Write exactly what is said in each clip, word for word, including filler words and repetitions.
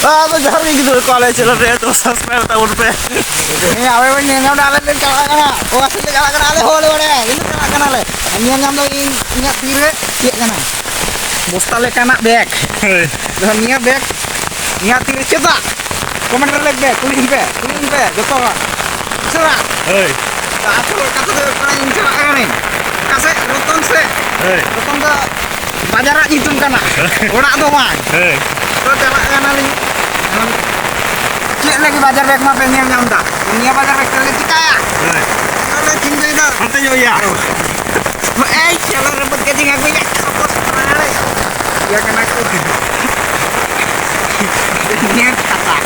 ᱟᱫᱚ ᱡᱚᱦᱟᱨ ᱜᱮ ᱜᱤᱫᱽᱨᱟᱹ ᱠᱚ, ᱟᱞᱮ channel ᱨᱮ ᱛᱚ subscribe ᱛᱟᱵᱚᱱ ᱯᱮ᱾ ᱦᱮᱸ, ᱟᱵᱮᱱ ᱵᱮᱱ ᱧᱮᱞ ᱧᱟᱢ ᱮᱫᱟ, ᱟᱞᱮ ᱞᱮ ᱪᱟᱞᱟᱜ ᱠᱟᱱᱟ, ᱚᱠᱟ ᱥᱮᱫ ᱞᱮ ᱪᱟᱞᱟᱜ ᱠᱟᱱᱟ, ᱟᱞᱮ ᱦᱚᱸ ᱵᱟᱞᱮ ᱵᱟᱲᱟᱭᱟ, ᱤᱧ ᱪᱟᱞᱟᱜ ᱠᱟᱱᱟᱞᱮ᱾ ᱧᱮᱞ ᱧᱟᱢ ᱫᱚ ᱤᱧ, ᱤᱧᱟᱹᱜ ᱛᱤᱨᱮ ᱪᱮᱫ ᱠᱟᱱᱟ? ᱵᱚᱥᱛᱟ ᱞᱮᱠᱟᱱᱟᱜ bag᱾ ᱦᱳᱭ᱾ ᱱᱤᱭᱟᱹ bag, ᱤᱧᱟᱹᱜ ᱛᱤᱨᱮ ᱪᱮᱫᱟᱜ? Comment ᱨᱮ ᱞᱟᱹᱭ ᱯᱮ, ᱠᱩᱞᱤᱧ ᱯᱮ, ᱠᱩᱞᱤᱧ ᱯᱮ ᱡᱚᱛᱚ ᱦᱚᱲ᱾ ᱪᱮᱫᱟᱜ? ᱦᱳᱭ᱾ ᱟᱥᱚᱞ ᱠᱟᱛᱷᱟ ᱫᱚ ᱦᱩᱭᱩᱜ ᱠᱟᱱᱟ, ᱤᱧ ᱪᱟᱞᱟᱜ ᱠᱟᱹᱱᱟᱹᱧ ᱚᱠᱟ ᱥᱮᱫ? ᱨᱚᱛᱚᱱ ᱥᱮᱫ᱾ ᱦᱳᱭ᱾ ᱨᱚᱛᱚᱱ ᱫᱚ ᱵᱟᱡᱟᱨᱟᱜ ᱧᱩᱛᱩᱢ ᱠᱟᱱᱟ, ᱚᱲᱟᱜ ᱫᱚ ᱵᱟᱝ᱾ ᱦᱳᱭ᱾ ᱛᱚ ᱪᱟᱞᱟᱜ ᱠᱟᱱᱟᱞᱤᱧ᱾ ᱪᱮᱫ ᱞᱟᱹᱜᱤᱫ ᱵᱟᱡᱟᱨ bag ᱢᱟ ᱯᱮ ᱧᱮᱞ ᱧᱟᱢ ᱮᱫᱟ? ᱱᱤᱭᱟᱹ ᱵᱟᱡᱟᱨ bag ᱛᱮᱞᱮ ᱪᱤᱠᱟᱹᱭᱟ? ᱦᱳᱭ᱾ ᱛᱟᱦᱞᱮ ᱪᱤᱱᱛᱟᱹᱭᱮᱫᱟ᱾ ᱦᱟᱱᱛᱮ ᱧᱚᱜ ᱭᱟ᱾ ᱮᱭ ᱪᱟᱞᱟᱜ ᱨᱮ ᱵᱟᱹᱫᱽ ᱠᱟᱹᱡᱤᱧ ᱟᱹᱜᱩᱭᱟ᱾ ᱤᱭᱟᱹ ᱠᱟᱱᱟ ᱠᱚ᱾ ᱱᱤᱭᱟᱹ ᱪᱷᱟᱛᱟ᱾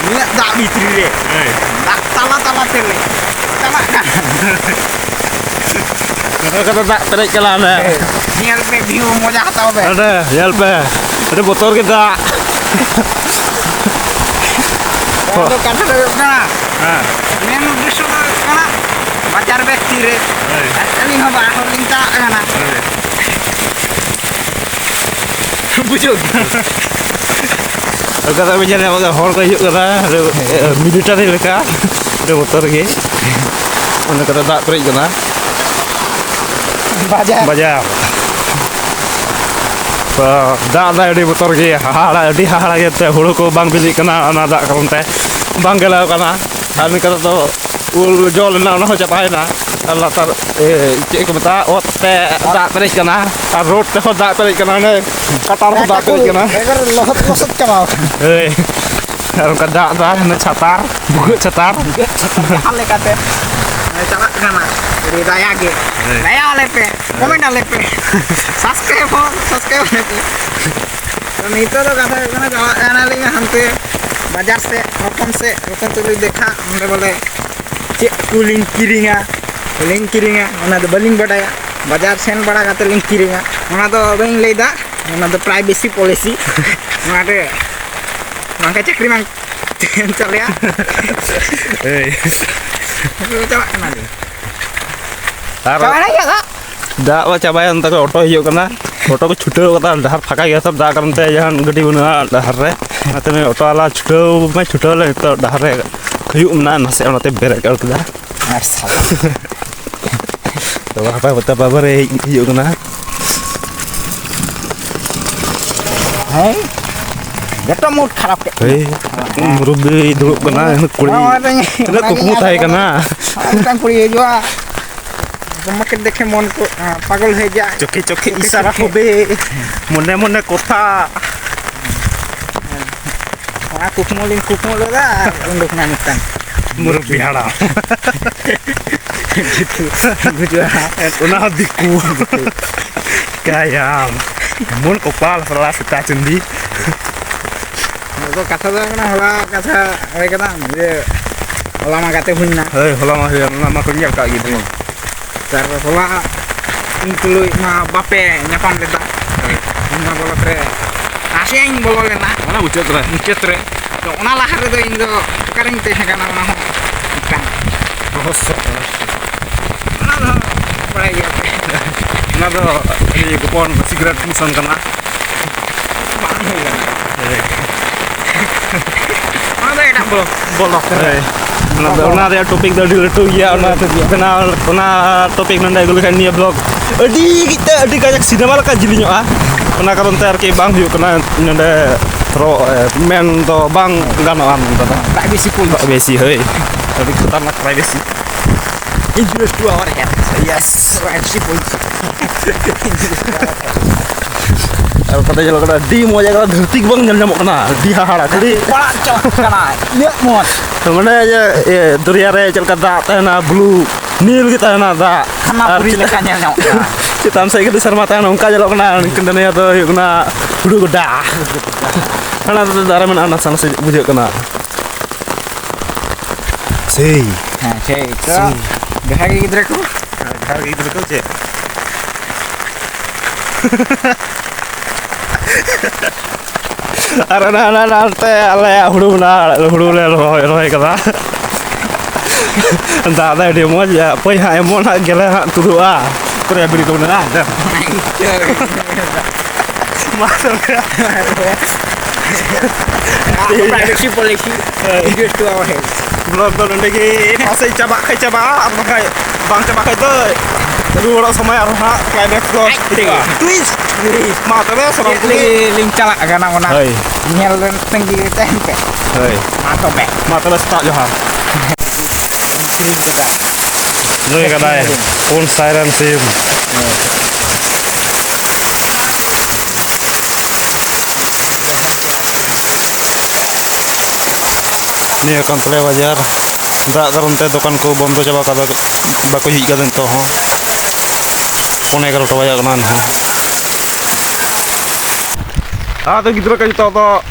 ᱱᱤᱭᱟᱹ ᱫᱟᱜ ᱵᱷᱤᱛᱨᱤ ᱨᱮ᱾ ᱦᱳᱭ᱾ ᱫᱟᱜ ᱛᱟᱞᱟ ᱛᱟᱞᱟ ᱛᱮᱞᱮ ᱪᱟᱞᱟᱜ ᱠᱟᱱᱟ᱾ ᱱᱚᱛᱮ ᱠᱚᱫᱚ ᱫᱟᱜ ᱯᱮᱨᱮᱡ ᱠᱟᱱᱟ ᱚᱸᱰᱮ᱾ ᱧᱮᱞ ᱯᱮ, view ᱢᱚᱡᱟ ᱦᱟᱛᱟᱣ ᱯᱮ᱾ ᱚᱸᱰᱮ ᱧᱮᱞ ᱯᱮ, ᱟᱹᱰᱤ ᱵᱚᱛᱚᱨ ᱜᱮ ᱫᱟᱜ᱾ ᱟᱫᱚ ᱠᱟᱛᱷᱟ ᱫᱚ ᱦᱩᱭᱩᱜ ᱠᱟᱱᱟ, ᱦᱮᱸ᱾ Main ᱩᱫᱽᱫᱮᱥᱥᱚ ᱫᱚ ᱦᱩᱭᱩᱜ ᱠᱟᱱᱟ ᱵᱟᱡᱟᱨ bag ᱛᱤᱨᱮ᱾ ᱦᱳᱭ᱾ ᱟᱹᱞᱤᱧ ᱦᱚᱸ ᱵᱟᱨ ᱦᱚᱲ ᱞᱤᱧ ᱪᱟᱞᱟᱜ ᱠᱟᱱᱟ᱾ ᱦᱳᱭ᱾ ᱵᱩᱡᱷᱟᱹᱣ ᱠᱮᱫᱟ᱾ ᱚᱱᱠᱟ ᱫᱚ ᱵᱤᱱ ᱧᱮᱞ ᱧᱟᱢ ᱠᱟᱫᱟ, ᱦᱚᱲ ᱠᱚ ᱦᱤᱡᱩᱜ ᱠᱟᱱᱟ, ᱟᱹᱰᱤ, ᱮ, military ᱞᱮᱠᱟ, ᱟᱹᱰᱤ ᱵᱚᱛᱚᱨ ᱜᱮ᱾ ᱚᱱᱟ ᱠᱟᱛᱮ ᱫᱟᱜ ᱯᱮᱨᱮᱡ ᱠᱟᱱᱟ᱾ ᱵᱟᱡᱟᱨ᱾ ᱵᱟᱡᱟᱨ᱾ ᱛᱚ, ᱫᱟᱜ ᱫᱟᱭ ᱟᱹᱰᱤ ᱵᱚᱛᱚᱨ ᱜᱮ, ᱦᱟᱦᱟᱲᱟ, ᱟᱹᱰᱤ ᱦᱟᱦᱟᱲᱟ ᱜᱮ, ᱮᱱᱛᱮ ᱦᱩᱲᱩ ᱠᱚ ᱵᱟᱝ ᱵᱤᱞᱤᱜ ᱠᱟᱱᱟ, ᱚᱱᱟ ᱫᱟᱜ ᱠᱟᱨᱚᱱ ᱛᱮ ᱵᱟᱝ ᱜᱮᱞᱟᱣ ᱠᱟᱱᱟ᱾ ᱟᱨ ᱱᱤᱛᱚᱜ ᱫᱚ ᱩᱞ ᱡᱚ ᱞᱮᱱᱟ, ᱚᱱᱟ ᱦᱚᱸ ᱪᱟᱵᱟᱭᱮᱱᱟ᱾ ᱟᱨ ᱞᱟᱛᱟᱨ, ᱮ, ᱪᱮᱫ ᱠᱚ ᱢᱮᱛᱟᱜᱼᱟ, ᱚᱛ ᱛᱮ ᱫᱟᱜ ᱯᱮᱨᱮᱡ ᱠᱟᱱᱟ, ᱟᱨ road ᱛᱮᱦᱚᱸ ᱫᱟᱜ ᱯᱮᱨᱮᱡ ᱠᱟᱱᱟ, ᱚᱸᱰᱮ ᱠᱟᱴᱟ ᱨᱮᱦᱚᱸ ᱫᱟᱜ ᱯᱮᱨᱮᱡ ᱠᱟᱱᱟ᱾ ᱮᱠᱵᱟᱨᱮ ᱞᱚᱦᱚᱫ ᱞᱚᱥᱚᱫ ᱪᱟᱵᱟᱣ ᱠᱟᱱᱟ᱾ ᱦᱳᱭ, ᱟᱨ ᱚᱱᱠᱟ ᱫᱟᱜ ᱫᱟᱭ, ᱦᱟᱱᱮ ᱪᱷᱟᱛᱟᱨ, ᱵᱷᱩᱜᱟᱹᱜ ᱪᱷᱟᱛᱟᱨ᱾ ᱡᱟᱦᱟᱸ ᱞᱮᱠᱟᱛᱮ ᱪᱟᱞᱟᱜ ᱠᱟᱱᱟ, ᱟᱹᱰᱤ ᱫᱟᱭᱟ ᱜᱮ᱾ ᱦᱳᱭ᱾ ᱫᱟᱭᱟ ᱟᱞᱮ ᱯᱮ, comment ᱟᱞᱮ ᱯᱮ, subscribe ᱦᱚᱸ subscribe ᱟᱞᱮ ᱯᱮ᱾ ᱛᱚ, ᱱᱤᱛᱚᱜ ᱫᱚ ᱠᱟᱛᱷᱟ ᱦᱩᱭᱩᱜ ᱠᱟᱱᱟ, ᱪᱟᱞᱟᱜ ᱠᱟᱱᱟᱞᱤᱧ ᱦᱟᱱᱛᱮ ᱵᱟᱡᱟᱨ ᱥᱮᱫ, ᱨᱚᱛᱚᱱ ᱥᱮᱫ, ᱨᱚᱛᱚᱱ ᱛᱩᱞᱩᱡ ᱫᱮᱠᱷᱟ, ᱚᱸᱰᱮ ᱵᱚᱞᱮ ᱪᱮᱫ ᱠᱚᱞᱤᱧ ᱠᱤᱨᱤᱧᱟ, ᱵᱟᱹᱞᱤᱧ ᱠᱤᱨᱤᱧᱟ, ᱚᱱᱟ ᱫᱚ ᱵᱟᱹᱞᱤᱧ ᱵᱟᱰᱟᱭᱟ᱾ ᱵᱟᱡᱟᱨ ᱥᱮᱱ ᱵᱟᱲᱟ ᱠᱟᱛᱮ ᱞᱤᱧ ᱠᱤᱨᱤᱧᱟ, ᱚᱱᱟ ᱫᱚ ᱵᱟᱹᱧ ᱞᱟᱹᱭᱫᱟ, ᱚᱱᱟ ᱫᱚ privacy policy᱾ ᱱᱚᱣᱟ ᱨᱮ ᱵᱟᱝᱠᱷᱟᱱ ᱪᱟᱹᱠᱨᱤ ᱵᱟᱝ ᱛᱟᱦᱮᱱ ᱛᱟᱞᱮᱭᱟ᱾ ᱦᱳᱭ᱾ ᱪᱟᱞᱟᱜ ᱠᱟᱱᱟᱞᱤᱧ᱾ ᱟᱨ ᱪᱟᱵᱟᱭᱮᱱᱟ ᱜᱮᱭᱟ ᱫᱟᱜ᱾ ᱫᱟᱜ ᱢᱟ ᱪᱟᱵᱟᱭᱮᱱ, ᱱᱚᱛᱮ ᱠᱷᱚᱱ ᱚᱴᱳ ᱦᱤᱡᱩᱜ ᱠᱟᱱᱟ᱾ ᱚᱴᱳ ᱠᱚ ᱪᱷᱩᱴᱟᱹᱣ ᱠᱟᱫᱟ, ᱰᱟᱦᱟᱨ ᱯᱷᱟᱸᱠᱟ ᱜᱮᱭᱟ ᱥᱚᱵ, ᱫᱟᱜ ᱠᱟᱨᱚᱱ ᱛᱮ ᱡᱟᱦᱟᱱ ᱜᱟᱹᱰᱤ ᱵᱟᱹᱱᱩᱜᱼᱟ ᱰᱟᱦᱟᱨ ᱨᱮ᱾ ᱚᱱᱟᱛᱮ ᱱᱩᱭ ᱚᱴᱳ ᱣᱟᱞᱟ ᱪᱷᱩᱴᱟᱹᱣ ᱢᱟᱭ ᱪᱷᱩᱴᱟᱹᱣ ᱞᱮᱱ, ᱱᱤᱛᱚᱜ ᱰᱟᱦᱟᱨ ᱨᱮ ᱠᱷᱟᱹᱭᱩᱜ ᱢᱮᱱᱟᱜᱼᱟ, ᱱᱟᱥᱮ ᱚᱱᱟᱛᱮ ᱵᱨᱮᱠ ᱟᱹᱲ ᱠᱮᱫᱟ᱾ ᱟᱨ ᱥᱟᱞᱟ᱾ ᱛᱚ ᱦᱟᱯᱟᱭ ᱵᱟᱛᱟ ᱵᱟᱵᱟ ᱨᱮ ᱦᱮᱡ ᱦᱩᱭᱩᱜ ᱠᱟᱱᱟ᱾ ᱦᱮᱸ? ᱡᱚᱛᱚ ᱢᱩᱰ ᱠᱷᱟᱨᱟᱯ ᱠᱮᱫ ᱛᱤᱧᱟ᱾ ᱦᱳᱭ, ᱢᱩᱨᱩᱵᱵᱤ ᱫᱩᱲᱩᱵ ᱠᱟᱱᱟ, ᱠᱩᱲᱤ ᱱᱚᱣᱟ ᱨᱮ ᱛᱤᱱᱟᱹᱜ ᱚᱱᱟᱜᱤᱧ ᱠᱩᱠᱢᱩ ᱟᱥᱚᱜ ᱛᱟᱦᱮᱸ ᱠᱟᱱᱟ᱾ ᱠᱟᱱᱟ᱾ ᱢᱤᱫᱴᱟᱝ ᱠᱩᱲᱤ ᱦᱤᱡᱩᱜᱼᱟ, ᱛᱚᱢᱟᱠᱮ ᱫᱮᱠᱷᱮ ᱢᱚᱱ ᱠᱚ, ᱟᱸ, ᱯᱟᱜᱚᱞ ᱦᱚᱭ ᱡᱟ᱾ ᱪᱳᱠᱷᱮ ᱪᱳᱠᱷᱮ ᱤᱥᱟᱨᱟ ᱦᱚᱵᱮ, ᱢᱚᱱᱮ ᱢᱚᱱᱮ ᱠᱚᱛᱷᱟ᱾ ᱚᱱᱟ ᱠᱩᱠᱢᱩ ᱞᱤᱧ ᱠᱩᱠᱢᱩ ᱞᱮᱫᱟ ᱟᱨ ᱩᱰᱩᱠ ᱮᱱᱟ ᱢᱤᱫᱴᱟᱝ᱾ ᱢᱩᱨᱩᱵᱵᱤ ᱦᱟᱲᱟᱢ᱾ ᱫᱤᱠᱩ, ᱜᱩᱡᱩᱜᱼᱟ᱾ ᱚᱱᱟ ᱦᱚᱸ ᱫᱤᱠᱩ᱾ ᱠᱟᱭᱟᱢ᱾ ᱮᱢᱚᱱ ᱠᱚᱯᱟᱞ ᱥᱟᱞᱟ ᱥᱮᱛᱟ ᱪᱟᱹᱱᱰᱤ᱾ ᱟᱫᱚ ᱠᱟᱛᱷᱟ ᱫᱚ ᱦᱩᱭᱩᱜ ᱠᱟᱱᱟ, ᱦᱚᱞᱟ ᱠᱟᱛᱷᱟ ᱦᱩᱭ ᱠᱟᱱᱟ ᱡᱮ ᱦᱚᱞᱟ ᱢᱟ ᱜᱟᱛᱮ ᱦᱩᱭ ᱞᱮᱱᱟ᱾ ᱦᱳᱭ, ᱦᱚᱞᱟ ᱢᱟ ᱦᱩᱭ ᱞᱮᱱᱟ, ᱚᱱᱟ ᱢᱟᱠᱚ ᱧᱮᱞ ᱠᱟᱜ ᱜᱮ ᱛᱟᱵᱚᱱ᱾ ᱛᱟᱨᱯᱚᱨ ᱦᱚᱞᱟ ᱤᱧ ᱛᱩᱞᱩᱡ ᱢᱟ ᱵᱟᱯᱮ ᱧᱟᱯᱟᱢ ᱞᱮᱫᱟ᱾ ᱦᱳᱭ᱾ ᱤᱧ ᱢᱟ ᱵᱚᱞᱚᱠ ᱨᱮ ᱱᱟᱥᱮᱭᱟᱜ ᱤᱧ ᱵᱚᱞᱚ ᱞᱮᱱᱟ᱾ ᱚᱱᱟ ᱢᱩᱪᱟᱹᱫ ᱨᱮ᱾ ᱢᱩᱪᱟᱹᱫ ᱨᱮ᱾ ᱛᱚ, ᱚᱱᱟ ᱞᱟᱦᱟ ᱨᱮᱫᱚ ᱤᱧ ᱫᱚ ᱚᱠᱟᱨᱤᱧ ᱛᱟᱦᱮᱸ ᱠᱟᱱᱟ, ᱚᱱᱟ ᱦᱚᱸ ᱢᱤᱫᱴᱟᱝ ᱨᱚᱦᱚᱥᱥᱚ᱾ ᱚᱱᱟ ᱫᱚ ᱵᱟᱲᱟᱭ ᱜᱮᱭᱟ ᱯᱮ᱾ ᱚᱱᱟ ᱫᱚ ᱟᱹᱰᱤ ᱜᱚᱯᱚᱱ secret mission ᱠᱟᱱᱟ᱾ ᱵᱟᱝ ᱦᱩᱭ ᱞᱮᱱᱟ᱾ ᱦᱳᱭ᱾ ᱚᱱᱟ ᱫᱚ ᱮᱴᱟᱜ ᱵᱚᱞᱚᱠ, ᱵᱚᱞᱚᱠ ᱨᱮ᱾ ᱦᱳᱭ᱾ ᱚᱱᱟ ᱫᱚ, ᱚᱱᱟ ᱨᱮᱭᱟᱜ topic ᱫᱚ ᱟᱹᱰᱤ ᱞᱟᱹᱴᱩ ᱜᱮᱭᱟ, ᱚᱱᱟ ᱵᱮᱱᱟᱣ, ᱚᱱᱟ topic ᱱᱚᱰᱮ ᱟᱹᱜᱩ ᱞᱮᱠᱷᱟᱱ ᱱᱤᱭᱟᱹ vlog ᱟᱹᱰᱤ ᱛᱮ, ᱟᱹᱰᱤ ᱠᱟᱡᱟᱠ ᱥᱤᱱᱮᱢᱟ ᱞᱮᱠᱟ ᱡᱤᱞᱤᱧᱚᱜᱼᱟ᱾ ᱚᱱᱟ ᱠᱟᱨᱚᱱ ᱛᱮ ᱟᱨᱠᱤ ᱵᱟᱝ ᱦᱩᱭᱩᱜ ᱠᱟᱱᱟ ᱱᱚᱰᱮ ᱨᱚ-, ᱢᱮᱱ ᱫᱚ ᱵᱟᱝ ᱜᱟᱱᱚᱜᱼᱟ ᱱᱚᱰᱮ ᱫᱚ᱾ Privacy policy᱾ Privacy, ᱦᱳᱭ᱾ ᱟᱹᱰᱤ ᱠᱷᱟᱛᱟᱨᱱᱟᱠ privacy᱾ Injurious to our health. Yes. Privacy policy᱾ ᱟᱨ ᱚᱠᱟᱴᱟᱜ ᱧᱮᱞᱚᱜ ᱠᱟᱱᱟ, ᱟᱹᱰᱤ ᱢᱚᱡᱽ ᱮᱠᱫᱚᱢ ᱫᱷᱟᱹᱨᱛᱤ ᱜᱮ ᱵᱟᱝ ᱧᱮᱞ ᱧᱟᱢᱚᱜ ᱠᱟᱱᱟ, ᱟᱹᱰᱤ ᱦᱟᱦᱟᱲᱟ, ᱠᱷᱟᱹᱞᱤ ᱯᱟᱲᱟᱜ ᱪᱟᱞᱟᱜ ᱠᱟᱱᱟ, ᱤᱱᱟᱹᱜ ᱢᱚᱡᱽ᱾ ᱢᱟᱱᱮ ᱤᱭᱟᱹ, ᱤᱭᱟᱹ, ᱫᱚᱨᱭᱟ ᱨᱮ ᱪᱮᱫ ᱞᱮᱠᱟ ᱫᱟᱜ ᱛᱟᱦᱮᱱᱟ, blue, ᱱᱤᱞ ᱜᱮ ᱛᱟᱦᱮᱱᱟ ᱫᱟᱜ᱾ ᱦᱟᱱᱟ ᱟᱨ ᱯᱩᱨᱤ ᱪᱮᱛ-, ᱞᱮᱠᱟ ᱧᱮᱞ ᱧᱟᱢᱚᱜ ᱠᱟᱱᱟ᱾ ᱪᱮᱛᱟᱱ ᱥᱮᱫ ᱠᱟᱹᱴᱤᱡ ᱥᱮᱨᱢᱟ ᱛᱟᱦᱮᱱᱟ, ᱚᱱᱠᱟ ᱧᱮᱞᱚᱜ ᱠᱟᱱᱟ᱾ ᱱᱤᱭᱟᱹ ᱫᱚ ᱦᱩᱭᱩᱜ ᱠᱟᱱᱟ ᱦᱩᱲᱩ ᱜᱚᱰᱟ᱾ ᱦᱟᱱᱟ ᱫᱚ ᱫᱟᱨᱮ ᱢᱮᱱᱟᱜᱼᱟ, ᱱᱟᱥᱮ ᱱᱟᱥᱮ ᱵᱩᱡᱷᱟᱹᱜ ᱠᱟᱱᱟ᱾ ᱥᱮᱭ᱾ ᱦᱮᱸ, ᱥᱮᱭ᱾ ᱛᱚ, ᱥᱮᱭ᱾ ᱡᱚᱦᱟᱨ ᱜᱮ ᱜᱤᱫᱽᱨᱟᱹ ᱠᱚ᱾ ᱡᱚᱦᱟᱨ ᱜᱮ ᱜᱤᱫᱽᱨᱟᱹ ᱠᱚ, ᱪᱮᱫ? ᱟᱨ ᱚᱱᱟ, ᱚᱱᱟ, ᱚᱱᱟ ᱚᱱᱛᱮ ᱟᱞᱮᱭᱟᱜ ᱦᱩᱲᱩ ᱢᱮᱱᱟᱜᱼᱟ, ᱦᱩᱲᱩ ᱞᱮ ᱨᱚᱦᱚᱭ, ᱨᱚᱦᱚᱭ ᱠᱟᱫᱟ᱾ ᱫᱟᱜ ᱫᱟᱭ ᱟᱹᱰᱤ ᱢᱚᱡᱽ, ᱦᱟᱯᱳᱭ ᱦᱟᱸᱜ ᱮᱢᱚᱱ ᱦᱟᱸᱜ ᱜᱮᱞᱮ ᱦᱟᱸᱜ ᱛᱩᱫᱩᱜᱼᱟ᱾ ᱚᱠᱚᱭ ᱵᱤᱲᱤ ᱠᱚ ᱢᱮᱱᱟᱜᱼᱟ? ᱢᱟ ᱛᱚᱵᱮ᱾ Privacy policy is to our health. Vlog ᱫᱚ ᱱᱚᱰᱮ ᱜᱮ ᱯᱟᱥᱮᱡ ᱪᱟᱵᱟᱜ ᱠᱷᱟᱡ ᱪᱟᱵᱟᱜᱼᱟ, ᱟᱨ ᱵᱟᱠᱷᱟᱡ ᱵᱟᱝ ᱪᱟᱵᱟᱜ ᱠᱷᱟᱡ ᱫᱚ ᱨᱩᱣᱟᱹᱲᱚᱜ ᱥᱚᱢᱚᱭ ᱟᱨᱦᱚᱸ ᱦᱟᱸᱜ climax ᱫᱚ ᱟᱡ ᱛᱮᱜᱮ᱾ Twist! Twist! ᱢᱟ ᱛᱚᱵᱮ ᱥᱟᱱᱟᱢ ᱠᱚᱜᱮ᱾ ᱞᱤᱧ ᱪᱟᱞᱟᱜ ᱠᱟᱱᱟ ᱚᱱᱟ ᱦᱳᱭ᱾ ᱧᱮᱞ ᱨᱮᱱ ᱛᱟᱺᱜᱤ ᱨᱮ ᱛᱟᱦᱮᱱ ᱯᱮ᱾ ᱦᱳᱭ᱾ ᱢᱟ ᱛᱚᱵᱮ᱾ ᱢᱟ ᱛᱚᱵᱮ ᱥᱮᱛᱟᱜ ᱡᱚᱦᱟᱨ᱾ ᱱᱩᱭ ᱠᱟᱱᱟᱭ ᱯᱩᱱ ᱥᱟᱭ ᱨᱮᱱ ᱥᱤᱢ᱾ ᱱᱤᱭᱟᱹ ᱠᱟᱱ ᱛᱟᱞᱮᱭᱟ ᱵᱟᱡᱟᱨ᱾ ᱫᱟᱜ ᱠᱟᱨᱚᱱ ᱛᱮ ᱫᱚᱠᱟᱱ ᱠᱚ ᱵᱚᱱᱫᱚ ᱪᱟᱵᱟ ᱠᱟᱫᱟ, ᱵᱟᱠᱚ ᱡᱷᱤᱡ ᱠᱟᱫᱟ ᱱᱤᱛᱚᱜ ᱦᱚᱸ᱾ ᱯᱚᱱᱮ ᱮᱜᱟᱨᱚᱴᱟ ᱵᱟᱡᱟᱜ ᱠᱟᱱᱟ ᱱᱟᱦᱟᱜ᱾ ᱟᱫᱚ ᱜᱤᱫᱽᱨᱟᱹ ᱠᱚ ᱱᱤᱛᱚᱜ ᱫᱚ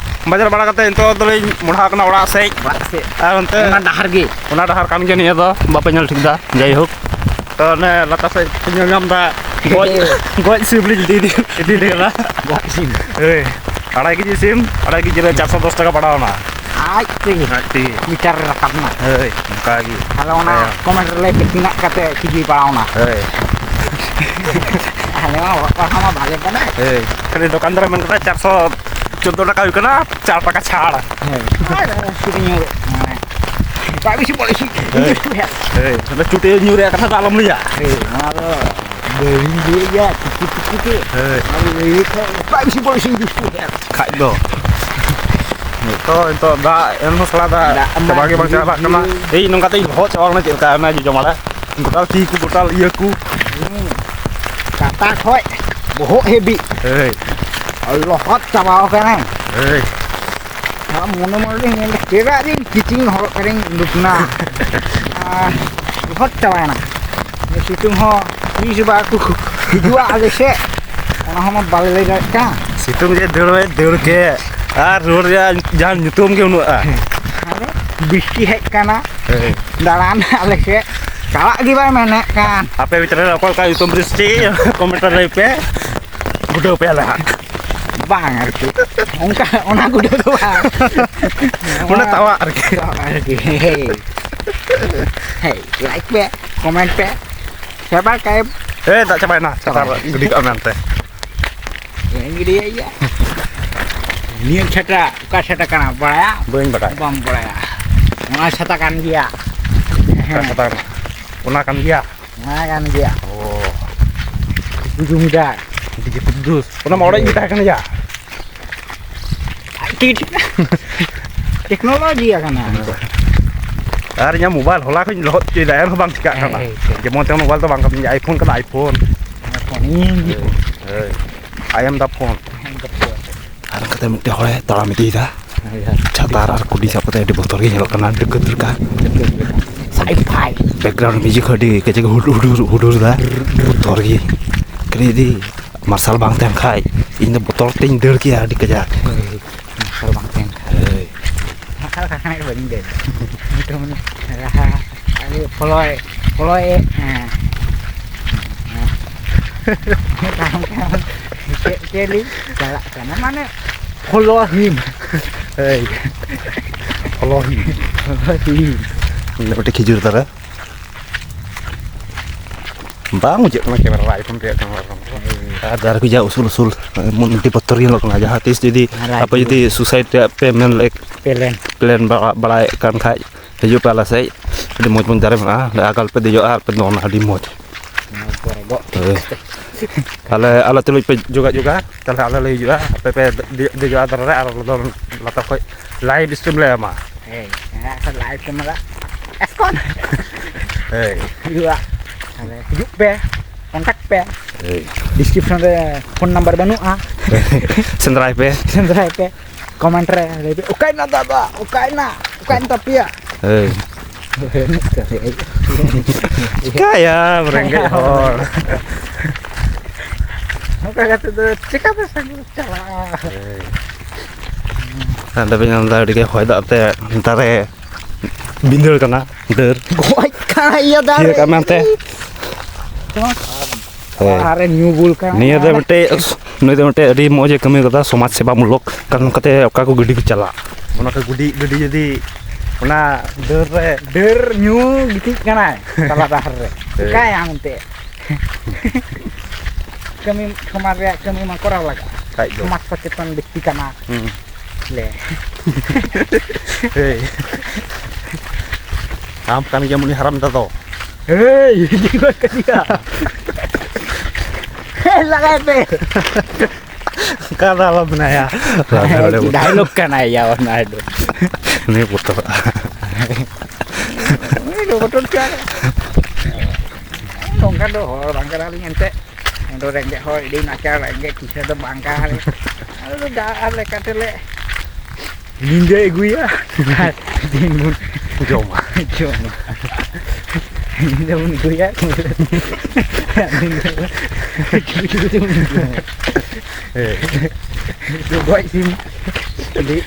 ᱵᱟᱡᱟᱨ ᱵᱟᱲᱟ ᱠᱟᱛᱮ ᱱᱤᱛᱚᱜ ᱫᱚᱞᱤᱧ ᱢᱚᱦᱰᱟ ᱠᱟᱱᱟ ᱚᱲᱟᱜ ᱥᱮᱫ᱾ ᱚᱲᱟᱜ ᱥᱮᱫ᱾ ᱟᱨ ᱚᱱᱛᱮ ᱚᱱᱟ ᱰᱟᱦᱟᱨ ᱜᱮ᱾ ᱚᱱᱟ ᱰᱟᱦᱟᱨ ᱠᱟᱱ ᱜᱮᱭᱟ ᱱᱤᱭᱟᱹ ᱫᱚ, ᱵᱟᱯᱮ ᱧᱮᱞ ᱴᱷᱤᱠ ᱫᱟ᱾ ᱡᱟᱭᱦᱳᱠ, ᱛᱚ ᱚᱱᱮ ᱞᱟᱛᱟᱨ ᱥᱮᱫ ᱯᱮ ᱧᱮᱞ ᱧᱟᱢ ᱫᱟ, ᱜᱚᱡ, ᱜᱚᱡ ᱥᱤᱢ ᱞᱤᱧ ᱤᱫᱤ, ᱤᱫᱤ ᱠᱟᱫᱟ᱾ ᱜᱚᱡ ᱥᱤᱢ᱾ ᱦᱳᱭ, ᱟᱲᱟᱭ ᱠᱮᱡᱤ ᱥᱤᱢ, ᱟᱲᱟᱭ ᱠᱮᱡᱤ ᱨᱮ ᱪᱟᱨᱥᱚ ᱫᱚᱥ ᱴᱟᱠᱟ ᱯᱟᱲᱟᱣ ᱮᱱᱟ᱾ ᱟᱡ ᱛᱮᱜᱮ ᱟᱡ ᱛᱮᱜᱮ᱾ ᱢᱤᱴᱟᱨ ᱨᱮ ᱨᱟᱠᱟᱵ ᱮᱱᱟ᱾ ᱦᱳᱭ, ᱚᱱᱠᱟ ᱜᱮ᱾ ᱛᱟᱦᱞᱮ ᱚᱱᱟ ᱦᱮᱸ᱾ Comment ᱨᱮ ᱞᱟᱹᱭ ᱯᱮ ᱛᱤᱱᱟᱹᱜ ᱠᱟᱛᱮ ᱠᱮᱡᱤ ᱯᱟᱲᱟᱣ ᱮᱱᱟ᱾ ᱦᱳᱭ᱾ ᱟᱞᱮ ᱢᱟ ᱚᱞᱚᱜ ᱯᱟᱲᱦᱟᱣ ᱢᱟ ᱵᱷᱟᱜᱮ ᱠᱟᱱᱟ᱾ ᱦᱳᱭ, ᱠᱷᱟᱹᱞᱤ ᱫᱚᱠᱟᱱ ᱫᱟᱨᱮ ᱢᱮᱱ ᱠᱟᱫᱟ ᱪᱟᱨᱥᱚ ᱪᱳᱫᱽᱫᱳ ᱴᱟᱠᱟ ᱦᱩᱭᱩᱜ ᱠᱟᱱᱟ, ᱪᱟᱨ ᱴᱟᱠᱟ ᱪᱷᱟᱲ᱾ ᱦᱮᱸ, ᱟᱨ ᱠᱤᱨᱤᱧ ᱦᱩᱭᱩᱜ, ᱢᱟᱱᱮ, ᱵᱟᱭ ᱵᱮᱥᱤ, ᱵᱟᱭ ᱵᱮᱥᱤ᱾ ᱦᱳᱭ᱾ ᱦᱳᱭ, ᱛᱟᱦᱞᱮ ᱪᱩᱴᱤ ᱧᱩ ᱨᱮᱭᱟᱜ ᱠᱟᱛᱷᱟ ᱫᱚ ᱟᱞᱚᱢ ᱞᱟᱹᱭᱟ᱾ ᱦᱳᱭ, ᱚᱱᱟ ᱫᱚ ᱵᱟᱹᱧ ᱞᱟᱹᱭᱟ, ᱪᱤᱠᱤ ᱪᱤᱠᱤ ᱛᱮ᱾ ᱦᱳᱭ᱾ ᱚᱱᱟ ᱫᱚ ᱞᱟᱹᱭ ᱞᱮᱠᱷᱟᱱ ᱵᱟᱭ ᱵᱮᱥᱤ, ᱵᱟᱭ ᱵᱮᱥᱤ᱾ ᱠᱷᱟᱡ ᱫᱚ᱾ ᱱᱤᱛᱚᱜ, ᱱᱤᱛᱚᱜ ᱫᱟᱜ ᱮᱱ ᱦᱚᱸ ᱥᱟᱞᱟ ᱫᱟᱜ ᱫᱟᱜ ᱢᱟ ᱪᱟᱵᱟ ᱜᱮ ᱵᱟᱝ ᱪᱟᱵᱟᱜ ᱠᱟᱱᱟ᱾ ᱡᱷᱤᱨ ᱡᱷᱤᱨ᱾ ᱮᱭ, ᱱᱚᱝᱠᱟ ᱛᱮᱧ ᱞᱚᱦᱚᱫ ᱪᱟᱵᱟ ᱠᱟᱱᱟ, ᱪᱮᱫ ᱞᱮᱠᱟ ᱚᱱᱟ ᱡᱚᱡᱚ ᱢᱟᱲᱮ᱾ ᱜᱚᱴᱟᱞ ᱛᱤ ᱠᱚ, ᱜᱚᱴᱟᱞ ᱤᱭᱟᱹ ᱠᱚ᱾ ᱦᱩᱸ᱾ ᱠᱟᱴᱟ ᱠᱷᱚᱡ ᱵᱚᱦᱚᱜ ᱦᱟᱹᱵᱤᱡ᱾ ᱦᱳᱭ᱾ ᱞᱚᱦᱚᱫ ᱪᱟᱵᱟᱣ ᱠᱟᱱᱟᱭ᱾ ᱦᱳᱭ᱾ ᱟᱨ ᱢᱚᱱᱮ ᱢᱚᱱᱮ ᱨᱤᱧ ᱢᱮᱱᱫᱟ, ᱪᱮᱫᱟᱜ ᱡᱮ ᱠᱤᱪᱤᱝ ᱦᱚᱨᱚᱜ ᱠᱟᱛᱮᱧ ᱩᱰᱩᱠ ᱱᱟ? ᱟᱨ ᱞᱚᱦᱚᱫ ᱪᱟᱵᱟᱭᱮᱱᱟ᱾ ᱥᱤᱛᱩᱝ ᱦᱚᱸ ᱛᱤᱥ ᱵᱟᱠᱚ ᱦᱤᱡᱩᱜᱼᱟ ᱟᱞᱮ ᱥᱮᱫ, ᱚᱱᱟ ᱦᱚᱸ ᱵᱟᱞᱮ ᱞᱟᱹᱭ ᱫᱟᱲᱮᱭᱟᱜ ᱠᱟᱱᱟ᱾ ᱥᱤᱛᱩᱝ ᱡᱮ ᱫᱟᱹᱲ ᱵᱟᱭ ᱫᱟᱹᱲ ᱠᱮᱫ, ᱟᱨ ᱨᱩᱣᱟᱹᱲ ᱨᱮᱭᱟᱜ ᱡᱟᱦᱟᱸ ᱧᱩᱛᱩᱢ ᱜᱮ ᱵᱟᱹᱱᱩᱜᱼᱟ᱾ ᱟᱨᱮ, ᱵᱤᱥᱴᱤ ᱦᱮᱡ ᱠᱟᱱᱟ, ᱦᱳᱭ᱾ ᱫᱟᱬᱟᱱ ᱟᱞᱮ ᱥᱮᱫ ᱪᱟᱞᱟᱜ ᱜᱮ ᱵᱟᱭ ᱢᱮᱱᱮᱫ ᱠᱟᱱ᱾ ᱟᱯᱮ ᱵᱷᱤᱛᱨᱤ ᱨᱮ ᱚᱠᱚᱭ ᱚᱠᱟ ᱧᱩᱛᱩᱢ ᱵᱤᱥᱴᱤ, comment ᱨᱮ ᱞᱟᱹᱭ ᱯᱮ, ᱜᱩᱰᱟᱹᱣ ᱯᱮᱭᱟᱞᱮ ᱦᱟᱸᱜ᱾ ᱵᱟᱝ ᱟᱨᱠᱤ, ᱚᱱᱠᱟ, ᱚᱱᱟ ᱜᱩᱰᱟᱹᱣ ᱫᱚ ᱵᱟᱝ᱾ ᱚᱱᱟ ᱛᱟᱣᱟ ᱟᱨᱠᱤ᱾ ᱛᱟᱣᱟ ᱟᱨᱠᱤ, ᱦᱮᱸ᱾ ᱦᱮᱸ, like ᱯᱮ, comment ᱯᱮ, subscribe᱾ ᱮ, ᱫᱟᱜ ᱪᱟᱵᱟᱭᱮᱱᱟ, ᱪᱟᱵᱟᱭᱮᱱᱟ᱾ ᱜᱤᱰᱤ ᱠᱟᱜ ᱢᱮ ᱚᱱᱛᱮ᱾ ᱤᱧ ᱜᱤᱰᱤᱭᱟᱭ ᱜᱮᱭᱟ᱾ ᱱᱤᱭᱟᱹ ᱪᱷᱟᱛᱟ ᱚᱠᱟ ᱪᱷᱟᱛᱟ ᱠᱟᱱᱟ ᱵᱟᱲᱟᱭᱟ? ᱵᱟᱹᱧ ᱵᱟᱰᱟᱭᱟ᱾ ᱵᱟᱢ ᱵᱟᱲᱟᱭᱟ? ᱚᱱᱟ ᱪᱷᱟᱛᱟ ᱠᱟᱱ ᱜᱮᱭᱟ᱾ ᱚᱠᱟ ᱪᱷᱟᱛᱟ ᱠᱟᱱᱟ? ᱚᱱᱟ ᱠᱟᱱ ᱜᱮᱭᱟ᱾ ᱚᱱᱟ ᱠᱟᱱ ᱜᱮᱭᱟ᱾ ᱚ᱾ ᱠᱩᱫᱩᱢ ᱫᱟ᱾ ᱰᱤᱡᱮ ᱠᱩᱫᱩᱥ᱾ ᱚᱱᱟ ᱢᱟ ᱚᱲᱮᱡ ᱜᱮ ᱛᱟᱦᱮᱸ ᱠᱟᱱᱟ ᱭᱟ᱾ ᱟᱡ ᱛᱮᱜᱮ ᱴᱷᱤᱠ ᱴᱮᱠᱱᱳᱞᱚᱡᱤ ᱟᱠᱟᱱᱟ᱾ ᱟᱨ ᱤᱧᱟᱹᱜ ᱢᱳᱵᱟᱭᱤᱞ ᱦᱚᱞᱟ ᱠᱷᱚᱡ ᱤᱧ ᱞᱚᱦᱚᱫ ᱦᱚᱪᱚᱭᱮᱫᱟ, ᱮᱱᱦᱚᱸ ᱵᱟᱝ ᱪᱤᱠᱟᱜ ᱠᱟᱱᱟ᱾ ᱦᱮᱸ, ᱦᱮᱸ᱾ ᱡᱮᱢᱚᱱ ᱛᱮᱢᱚᱱ ᱢᱳᱵᱟᱭᱤᱞ ᱫᱚ ᱵᱟᱝ ᱠᱟᱹᱢᱤᱭᱟ, iPhone ᱠᱟᱱᱟ, iPhone᱾ ᱦᱮᱸ, ᱦᱳᱭ᱾ I am the phone᱾ ᱦᱮᱸ, the phone᱾ ᱟᱨ ᱚᱱᱠᱟᱛᱮ ᱢᱤᱫᱴᱮᱱ ᱦᱚᱲᱮ ᱛᱟᱲᱟᱢ ᱤᱫᱤᱭᱮᱫᱟ᱾ ᱦᱳᱭ, ᱦᱳᱭ᱾ ᱪᱷᱟᱛᱟ ᱟᱨ ᱠᱩᱰᱤ ᱥᱟᱵ ᱠᱟᱛᱮ ᱟᱹᱰᱤ ᱵᱚᱛᱚᱨ ᱜᱮ ᱧᱮᱞᱚᱜ ᱠᱟᱱᱟ, ᱰᱟᱹᱠᱟᱹᱛ ᱞᱮᱠᱟ᱾ Sci-fi᱾ Background music ᱦᱚᱸ ᱟᱹᱰᱤ ᱠᱟᱡᱟᱠ ᱦᱩᱰᱩᱨ, ᱦᱩᱰᱩᱨ, ᱦᱩᱰᱩᱨ ᱫᱟ᱾ ᱵᱚᱛᱚᱨ ᱜᱮ᱾ ᱠᱷᱟᱹᱞᱤ ᱡᱩᱫᱤ ᱢᱟᱨᱥᱟᱞ ᱵᱟᱝ ᱛᱟᱦᱮᱱ ᱠᱷᱟᱡ, ᱤᱧ ᱫᱚ ᱵᱚᱛᱚᱨ ᱛᱮᱧ ᱫᱟᱹᱲ ᱠᱮᱭᱟ ᱟᱹᱰᱤ ᱠᱟᱡᱟᱠ᱾ ᱦᱳᱭ, ᱢᱟᱨᱥᱟᱞ ᱵᱟᱝ ᱛᱟᱦᱮᱱ ᱠᱷᱟᱡ᱾ ᱦᱳᱭ᱾ ᱢᱟᱨᱥᱟᱞ ᱠᱷᱟᱱ ᱜᱮ ᱵᱟᱹᱧ ᱫᱟᱹᱲ᱾ ᱱᱤᱛᱚᱜ ᱢᱟᱱᱮ ᱨᱟᱦᱟ ᱟᱞᱮ ᱯᱷᱚᱞᱚᱭ, ᱯᱷᱚᱞᱚᱭ, ᱦᱮᱸ᱾ ᱛᱟᱭᱚᱢ ᱛᱟᱭᱚᱢ ᱪᱮᱫ, ᱪᱮᱫ ᱞᱤᱧ ᱪᱟᱞᱟᱜ ᱠᱟᱱᱟ, ᱢᱟᱱᱮ follow him᱾ ᱦᱳᱭ᱾ Follow him᱾ Follow him᱾ ᱚᱸᱰᱮ ᱢᱤᱫᱴᱮᱡ ᱠᱷᱤᱡᱩᱨ ᱫᱟᱨᱮ᱾ ᱵᱟᱝ ᱵᱩᱡᱷᱟᱹᱜ ᱠᱟᱱᱟ camera ᱨᱮ, iPhone ᱨᱮᱭᱟᱜ camera ᱨᱮ᱾ ᱟᱨ ᱫᱟᱨᱮ ᱠᱚ ᱡᱟ ᱩᱥᱩᱞ ᱩᱥᱩᱞ, ᱮᱢᱚᱱ ᱟᱹᱰᱤ ᱵᱚᱛᱚᱨ ᱜᱮ ᱧᱮᱞᱚᱜ ᱠᱟᱱᱟ᱾ ᱡᱟᱦᱟᱸ ᱛᱤᱥ ᱡᱩᱫᱤ ᱟᱨ ᱟᱯᱮ ᱡᱩᱫᱤ suicide ᱨᱮᱭᱟᱜ ᱯᱮ ᱢᱮᱱ ᱞᱮ-, ᱯᱮᱞᱮᱱ᱾ Plan ᱵᱟᱲᱟ-, ᱵᱟᱲᱟᱭᱮᱫ ᱠᱟᱱ ᱠᱷᱟᱡ, ᱦᱤᱡᱩᱜ ᱯᱮ ᱟᱞᱮ ᱥᱮᱫ, ᱟᱹᱰᱤ ᱢᱚᱡᱽ ᱢᱚᱡᱽ ᱫᱟᱨᱮ ᱢᱮᱱᱟᱜᱼᱟ᱾ ᱟᱞᱮ ᱟᱜᱟᱞ ᱯᱮ ᱫᱮᱡᱚᱜᱼᱟ ᱟᱨ ᱯᱮ ᱫᱚᱱᱟ, ᱟᱹᱰᱤ ᱢᱚᱡᱽ᱾ ᱱᱚᱣᱟ ᱯᱚᱨᱮ ᱫᱚ᱾ ᱦᱳᱭ᱾ ᱟᱞᱮ, ᱟᱞᱮ ᱛᱩᱞᱩᱡ ᱯᱮ ᱡᱳᱜᱟᱡᱳᱜᱟ, ᱛᱟᱦᱞᱮ ᱟᱞᱮ ᱞᱮ ᱦᱤᱡᱩᱜᱼᱟ, ᱟᱯᱮ ᱯᱮ ᱫᱮ-, ᱫᱮᱡᱚᱜᱼᱟ ᱫᱟᱨᱮ ᱨᱮ, ᱟᱨ ᱟᱞᱮ ᱫᱚ ᱞᱟᱛᱟᱨ ᱠᱷᱚᱡ live stream ᱞᱮ ᱮᱢᱟ᱾ ᱦᱮᱸ, ᱦᱮᱸ, ᱟᱪᱪᱷᱟ, live camera᱾ ᱮᱥᱠᱚᱱ᱾ ᱦᱳᱭ᱾ ᱦᱩᱭᱩᱜᱼᱟ᱾ ᱛᱟᱦᱞᱮ ᱦᱤᱡᱩᱜ ᱯᱮ, contact ᱯᱮ᱾ ᱦᱳᱭ᱾ Description ᱨᱮ phone number ᱵᱟᱹᱱᱩᱜᱼᱟ᱾ ᱥᱮᱸᱫᱽᱨᱟᱭ ᱯᱮ᱾ ᱥᱮᱸᱫᱽᱨᱟᱭ ᱯᱮ᱾ Comment ᱨᱮ ᱞᱟᱹᱭ ᱯᱮ, "ᱚᱠᱟᱭᱮᱱᱟ ᱫᱟᱫᱟ? ᱚᱠᱟᱭᱮᱱᱟ? ᱚᱠᱟᱭᱮᱱ ᱛᱟᱯᱮᱭᱟ?" ᱦᱳᱭ᱾ ᱵᱟᱹᱱᱩᱜ ᱛᱟᱞᱮᱭᱟ᱾ ᱪᱤᱠᱟᱹᱭᱟᱢ, ᱨᱮᱸᱜᱮᱡ ᱦᱚᱲ᱾ ᱱᱚᱝᱠᱟ ᱠᱟᱛᱮ ᱫᱚ ᱪᱤᱠᱟᱹᱛᱮ ᱥᱟᱺᱜᱤᱧ ᱪᱟᱞᱟᱜᱼᱟ? ᱦᱳᱭ᱾ ᱟᱫᱚ ᱵᱮᱱ ᱧᱮᱞ ᱮᱫᱟ, ᱟᱹᱰᱤ ᱜᱮ ᱦᱚᱭ ᱫᱟᱜ ᱛᱮ ᱫᱟᱨᱮ ᱵᱷᱤᱸᱫᱟᱹᱲ ᱠᱟᱱᱟ, ᱰᱟᱹᱨ᱾ ᱜᱚᱡ ᱠᱟᱱᱟ ᱤᱭᱟᱹ ᱫᱟᱨᱮ᱾ ᱛᱷᱤᱨ ᱠᱟᱜ ᱢᱮ ᱚᱱᱛᱮ᱾ ᱡᱮᱢᱚᱱ ᱦᱳᱭ᱾ ᱟᱨᱮ ᱧᱩ ᱵᱩᱞ ᱠᱟᱱᱟ᱾ ᱱᱤᱭᱟᱹ ᱫᱚ ᱢᱤᱫᱴᱮᱡ, ᱱᱩᱭ ᱫᱚ ᱢᱤᱫᱴᱮᱡ ᱟᱹᱰᱤ ᱢᱚᱡᱽ ᱮ ᱠᱟᱹᱢᱤ ᱠᱟᱫᱟ, ᱥᱚᱢᱟᱡᱽ ᱥᱮᱵᱟ ᱢᱩᱞᱚᱠ᱾ ᱠᱟᱨᱚᱱ ᱱᱚᱝᱠᱟᱛᱮ ᱚᱠᱟ ᱠᱚ ᱜᱟᱹᱰᱤ ᱠᱚ ᱪᱟᱞᱟᱜ, ᱚᱱᱟ ᱠᱚ ᱜᱟᱹᱰᱤ, ᱜᱟᱹᱰᱤ ᱡᱩᱫᱤ ᱚᱱᱟ ᱰᱟᱹᱨ ᱨᱮ ᱰᱟᱹᱨ ᱧᱩ ᱜᱤᱛᱤᱡ ᱠᱟᱱᱟᱭ ᱛᱟᱞᱟ ᱰᱟᱦᱟᱨ ᱨᱮ, ᱦᱳᱭ᱾ ᱪᱤᱠᱟᱹᱭᱟᱢ ᱮᱱᱛᱮ? ᱠᱟᱹᱢᱤ, ᱥᱚᱢᱟᱡᱽ ᱨᱮᱭᱟᱜ ᱠᱟᱹᱢᱤ ᱢᱟ ᱠᱚᱨᱟᱣ ᱞᱟᱜᱟᱜᱼᱟ᱾ ᱠᱷᱟᱡ ᱫᱚ᱾ ᱥᱚᱢᱟᱡᱽ ᱥᱚᱪᱮᱛᱚᱱ ᱵᱮᱠᱛᱤ ᱠᱟᱱᱟ᱾ ᱦᱩᱸ᱾ ᱞᱮ᱾ ᱮᱭ᱾ ᱟᱢ ᱠᱟᱱ ᱜᱮᱭᱟᱢ ᱩᱱᱤ ᱦᱟᱨᱟᱢ ᱫᱟᱫᱟ᱾ ᱮᱭ, ᱤᱫᱤ ᱜᱚᱫ ᱠᱟᱫᱮᱭᱟ᱾ ᱞᱟᱜᱟᱭ ᱯᱮ᱾ ᱚᱱᱠᱟ ᱫᱚ ᱟᱞᱚ ᱢᱮᱱᱟᱭᱟ᱾ ᱰᱟᱭᱞᱚᱜ ᱠᱟᱱᱟᱭ ᱭᱟ, ᱚᱱᱟ ᱫᱚ᱾ ᱱᱤᱭᱟᱹ ᱵᱚᱛᱚᱨ᱾ ᱩᱱᱤ ᱫᱚ ᱵᱚᱛᱚᱨ ᱪᱟᱵᱟ᱾ ᱱᱚᱝᱠᱟ ᱫᱚ ᱦᱚᱲ ᱵᱟᱝ ᱠᱟᱱᱟᱞᱤᱧ ᱮᱱᱛᱮᱫ᱾ ᱟᱫᱚ ᱨᱮᱸᱜᱮᱡ ᱦᱚᱲ, ᱟᱹᱰᱤ ᱱᱟᱪᱟᱨ ᱨᱮᱸᱜᱮᱡ ᱠᱤᱥᱟᱹᱬ ᱫᱚ ᱵᱟᱝ ᱠᱟᱱᱟᱞᱮ᱾ ᱟᱫᱚ ᱡᱟ ᱞᱮᱠᱟ ᱛᱮᱞᱮ ᱧᱤᱫᱟᱹ ᱟᱹᱜᱩᱭᱟ ᱟᱨ ᱫᱤᱱ ᱵᱚᱱ ᱡᱚᱢᱟ᱾ ᱡᱚᱢᱟ᱾ ᱧᱤᱫᱟᱹ ᱵᱚᱱ ᱟᱹᱜᱩᱭᱟ᱾ ᱫᱤᱱ ᱵᱚᱱ ᱡᱚᱢᱟ᱾ ᱦᱮᱸ᱾ ᱜᱚᱡ ᱥᱤᱢ ᱤᱫᱤ,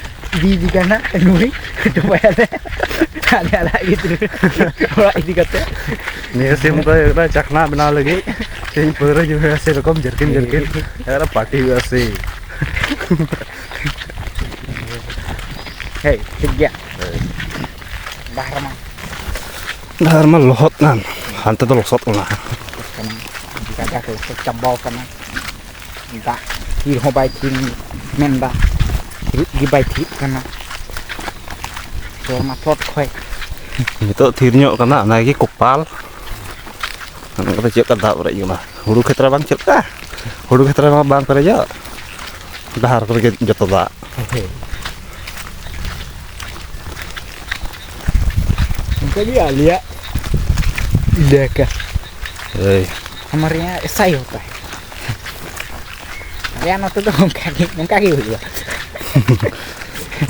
ᱤᱫᱤ ᱠᱟᱱᱟ ᱱᱩᱭ, ᱪᱟᱵᱟᱭᱟᱞᱮ᱾ ᱟᱞᱮ ᱟᱲᱟᱜ ᱜᱤᱫᱽᱨᱟᱹ ᱚᱲᱟᱜ ᱤᱫᱤ ᱠᱟᱛᱮ᱾ ᱱᱤᱭᱟᱹ ᱥᱤᱢ ᱫᱚ ᱦᱩᱭᱩᱜ ᱠᱟᱱᱟ ᱪᱟᱠᱷᱱᱟ ᱵᱮᱱᱟᱣ ᱞᱟᱹᱜᱤᱫ᱾ ᱛᱮᱦᱮᱧ ᱯᱟᱹᱣᱨᱟᱹ ᱧᱩ ᱦᱩᱭᱩᱜᱼᱟ, ᱥᱮᱨᱚᱠᱚᱢ ᱡᱟᱹᱨᱠᱤᱱ ᱡᱟᱹᱨᱠᱤᱱ᱾ ᱟᱨ ᱯᱟᱨᱴᱤ ᱦᱩᱭᱩᱜᱼᱟ ᱥᱮ᱾ ᱦᱮᱸ, ᱴᱷᱤᱠ ᱜᱮᱭᱟ᱾ ᱰᱟᱦᱟᱨ ᱢᱟ᱾ ᱰᱟᱦᱟᱨ ᱢᱟ ᱞᱚᱦᱚᱫ ᱠᱟᱱ, ᱦᱟᱱᱛᱮ ᱫᱚ ᱞᱚᱥᱚᱫ ᱠᱟᱱᱟ᱾ ᱠᱟᱱᱟ, ᱜᱟᱡᱟᱲ ᱞᱚᱥᱚᱫ ᱪᱟᱵᱟᱣ ᱠᱟᱱᱟ᱾ ᱫᱟᱜ ᱛᱷᱤᱨ ᱦᱚᱸ ᱵᱟᱭ ᱛᱷᱤᱨ ᱢᱮᱱᱫᱟ, ᱛᱷᱤᱨ ᱜᱮ ᱵᱟᱭ ᱛᱷᱤᱨ ᱠᱟᱱᱟ᱾ ᱥᱮᱨᱢᱟ ᱪᱚᱴ ᱠᱷᱚᱡ᱾ ᱱᱤᱛᱚᱜ ᱛᱷᱤᱨ ᱧᱚᱜ ᱠᱟᱱᱟ, ᱚᱱᱟᱜᱮ ᱠᱚᱯᱟᱞ᱾ ᱚᱱᱟ ᱠᱚᱫᱚ ᱪᱮᱫ ᱞᱮᱠᱟ ᱫᱟᱜ ᱯᱮᱨᱮᱡ ᱠᱟᱱᱟ? ᱦᱩᱲᱩ ᱠᱷᱮᱛ ᱨᱮ ᱵᱟᱝ ᱪᱮᱫ ᱞᱮᱠᱟ? ᱦᱩᱲᱩ ᱠᱷᱮᱛ ᱨᱮ ᱢᱟ ᱵᱟᱝ ᱯᱮᱨᱮᱡᱚᱜ, ᱰᱟᱦᱟᱨ ᱠᱚᱨᱮ ᱜᱮ ᱡᱚᱛᱚ ᱫᱟᱜ᱾ ᱚᱱᱠᱟ ᱜᱮ ᱟᱞᱮᱭᱟᱜ ᱮᱞᱟᱠᱟ᱾ ᱦᱳᱭ᱾ ᱦᱟᱢᱟᱨᱮ ᱭᱟᱦᱟᱸ ᱮᱥᱟ ᱦᱤ ᱦᱳᱛᱟ ᱦᱟᱭ᱾ ᱟᱞᱮᱭᱟᱜ ᱱᱚᱛᱮ ᱫᱚ ᱚᱱᱠᱟ ᱜᱮ, ᱚᱱᱠᱟ ᱜᱮ ᱦᱩᱭᱩᱜᱼᱟ᱾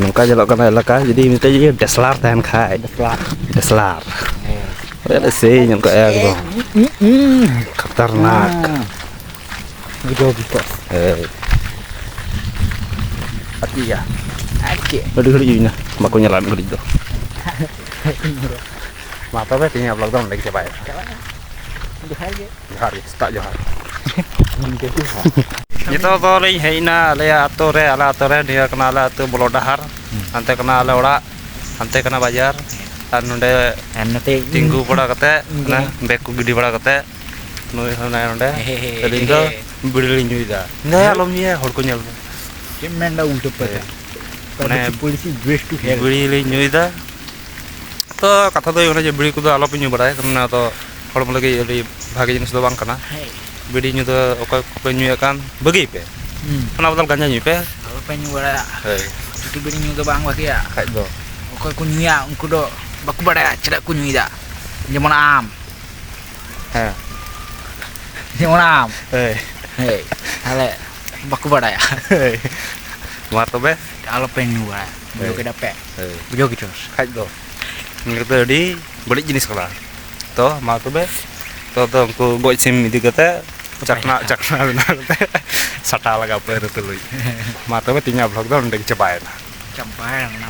ᱱᱚᱝᱠᱟ ᱧᱮᱞᱚᱜ ᱠᱟᱱᱟ ᱮᱞᱟᱠᱟ, ᱡᱩᱫᱤ ᱢᱤᱫᱴᱮᱡ ᱡᱩᱫᱤ ᱰᱮᱥᱞᱟᱨ ᱛᱟᱦᱮᱱ ᱠᱷᱟᱡ᱾ ᱰᱮᱥᱞᱟᱨ᱾ ᱰᱮᱥᱞᱟᱨ᱾ ᱦᱮᱸ᱾ ᱚᱱᱟ ᱥᱮᱭ ᱧᱮᱞ ᱠᱟᱜᱼᱟ ᱮᱠᱫᱚᱢ᱾ ᱩᱸ, ᱩᱸ, ᱩᱸ᱾ ᱠᱷᱟᱛᱟᱨᱱᱟᱠ᱾ ᱦᱮᱸ᱾ ᱵᱩᱡᱷᱟᱹᱣ ᱠᱮᱫᱟ᱾ ᱦᱳᱭ᱾ ᱟᱨ ᱪᱮᱫ ᱭᱟ? ᱟᱨ ᱪᱮᱫ? ᱟᱹᱰᱤ ᱜᱷᱟᱹᱲᱤᱡ ᱦᱩᱭᱱᱟ, ᱵᱟᱠᱚ ᱧᱮᱞᱟ ᱢᱤᱫ ᱜᱷᱟᱹᱲᱤᱡ ᱫᱚ᱾ ᱢᱟ ᱛᱚᱵᱮ, ᱛᱮᱦᱮᱧᱟᱜ vlog ᱫᱚ ᱱᱚᱸᱰᱮ ᱜᱮ ᱪᱟᱵᱟᱭᱮᱱᱟ᱾ ᱪᱟᱵᱟᱭᱮᱱᱟ᱾ ᱡᱚᱦᱟᱨ ᱜᱮ᱾ ᱡᱚᱦᱟᱨ ᱜᱮ, ᱥᱮᱛᱟᱜ ᱡᱚᱦᱟᱨ᱾ ᱧᱤᱫᱟᱹ ᱡᱚᱦᱟᱨ᱾ ᱱᱤᱛᱚᱜ ᱫᱚ ᱞᱤᱧ ᱦᱮᱡ ᱮᱱᱟ ᱟᱞᱮᱭᱟᱜ ᱟᱛᱳ ᱨᱮ, ᱟᱞᱮ ᱟᱛᱳ ᱨᱮ᱾ ᱱᱤᱭᱟᱹ ᱠᱟᱱᱟ ᱟᱞᱮ ᱟᱛᱳ ᱵᱚᱞᱚ ᱰᱟᱦᱟᱨ, ᱦᱩᱸ᱾ ᱦᱟᱱᱛᱮ ᱠᱟᱱᱟ ᱟᱞᱮ ᱚᱲᱟᱜ, ᱦᱟᱱᱛᱮ ᱠᱟᱱᱟ ᱵᱟᱡᱟᱨ, ᱟᱨ ᱱᱚᱸᱰᱮ ᱟᱨ ᱱᱚᱛᱮ ᱛᱤᱸᱜᱩ ᱤᱧ, ᱵᱟᱲᱟ ᱠᱟᱛᱮ, ᱤᱧ ᱚᱱᱟ ᱡᱟᱹᱱᱤᱡ᱾ Bag ᱠᱚ ᱜᱤᱰᱤ ᱵᱟᱲᱟ ᱠᱟᱛᱮ, ᱱᱩᱭ ᱦᱚᱸ ᱢᱮᱱᱟᱭᱟ ᱱᱚᱸᱰᱮ᱾ ᱦᱮ, ᱦᱮ, ᱦᱮ, ᱟᱹᱞᱤᱧ ᱫᱚ ᱦᱮ, ᱦᱮ᱾ ᱵᱤᱲᱤ ᱞᱤᱧ ᱧᱩᱭᱮᱫᱟ᱾ ᱦᱮᱸ, ᱟᱞᱚᱢ ᱧᱩᱭᱟ, ᱦᱚᱲ ᱠᱚ ᱧᱮᱞ ᱢᱮ᱾ ᱪᱮᱫ ᱮᱢ ᱢᱮᱱᱫᱟ ᱩᱞᱴᱟᱹ ᱯᱟᱹᱴᱟᱹ? ᱦᱮᱸ᱾ ᱢᱟᱱᱮ, ᱯᱚᱞᱤᱥᱤ waste to hell᱾ ᱵᱤᱲᱤ ᱞᱤᱧ ᱧᱩᱭᱮᱫᱟ᱾ ᱛᱚ, ᱠᱟᱛᱷᱟ ᱫᱚ ᱦᱩᱭᱩᱜ ᱠᱟᱱᱟ ᱡᱮ ᱵᱤᱲᱤ ᱠᱚᱫᱚ ᱟᱞᱚᱯᱮ ᱧᱩ ᱵᱟᱲᱟᱭᱟ, ᱠᱟᱨᱚᱱ ᱚᱱᱟ ᱫᱚ ᱦᱚᱲᱢᱚ ᱞᱟᱹᱜᱤᱫ ᱟᱹᱰᱤ ᱵᱷᱟᱜᱮ ᱡᱤᱱᱤᱥ ᱫᱚ ᱵᱟᱝ ᱠᱟᱱᱟ᱾ ᱦᱮᱸ᱾ ᱵᱤᱲᱤ ᱧᱩ ᱫᱚ ᱚᱠᱚᱭ ᱠᱚᱯᱮ ᱧᱩᱭᱮᱫ ᱠᱟᱱ, ᱵᱟᱹᱜᱤᱭ ᱯᱮ᱾ ᱦᱩᱸ᱾ ᱚᱱᱟ ᱵᱚᱫᱚᱞ ᱜᱟᱸᱡᱟ ᱧᱩᱭ ᱯᱮ᱾ ᱟᱞᱚᱯᱮ ᱧᱩ ᱵᱟᱲᱟᱭᱟ᱾ ᱦᱳᱭ᱾ ᱪᱩᱴᱤ ᱵᱤᱲᱤ ᱧᱩ ᱫᱚ ᱵᱟᱝ ᱵᱷᱟᱜᱮᱭᱟ᱾ ᱠᱷᱟᱡ ᱫᱚ᱾ ᱚᱠᱚᱭ ᱠᱚ ᱧᱩᱭᱟ, ᱩᱱᱠᱩ ᱫᱚ ᱵᱟᱠᱚ ᱵᱟᱲᱟᱭᱟ ᱪᱮᱫᱟᱜ ᱠᱚ ᱧᱩᱭᱮᱫᱟ᱾ ᱡᱮᱢᱚᱱ ᱟᱢ᱾ ᱦᱮᱸ᱾ ᱡᱮᱢᱚᱱ ᱟᱢ᱾ ᱦᱳᱭ᱾ ᱦᱳᱭ, ᱛᱟᱦᱞᱮ ᱵᱟᱠᱚ ᱵᱟᱲᱟᱭᱟ᱾ ᱦᱳᱭ᱾ ᱢᱟ ᱛᱚᱵᱮ᱾ ᱟᱞᱚᱯᱮ ᱧᱩ ᱵᱟᱲᱟᱭᱟ, ᱵᱩᱡᱷᱟᱹᱣ ᱦᱳᱭ᱾ ᱠᱮᱫᱟ ᱯᱮ? ᱦᱳᱭ᱾ ᱵᱩᱡᱷᱟᱹᱣ ᱠᱮᱫᱟ ᱯᱮ? ᱠᱷᱟᱡ ᱫᱚ᱾ ᱱᱤᱭᱟᱹ ᱫᱚ ᱟᱹᱰᱤ ᱵᱟᱹᱲᱤᱡ ᱡᱤᱱᱤᱥ ᱠᱟᱱᱟ᱾ ᱛᱚ, ᱢᱟ ᱛᱚᱵᱮ᱾ ᱛᱚ, ᱛᱚ, ᱩᱱᱠᱩ ᱜᱚᱡ ᱥᱤᱢ ᱤᱫᱤ ᱠᱟᱛᱮ ᱪᱟᱠᱷᱱᱟ, ᱪᱟᱠᱷᱱᱟ ᱵᱮᱱᱟᱣ ᱠᱟᱛᱮ ᱥᱟᱴᱟ ᱞᱟᱜᱟᱣ ᱯᱟᱹᱣᱨᱟᱹ ᱛᱩᱞᱩᱡ᱾ ᱢᱟ ᱛᱚᱵᱮ, ᱛᱮᱦᱮᱧᱟᱜ vlog ᱫᱚ ᱱᱚᱸᱰᱮ ᱜᱮ ᱪᱟᱵᱟᱭᱮᱱᱟ᱾ ᱪᱟᱵᱟᱭᱮᱱᱟ᱾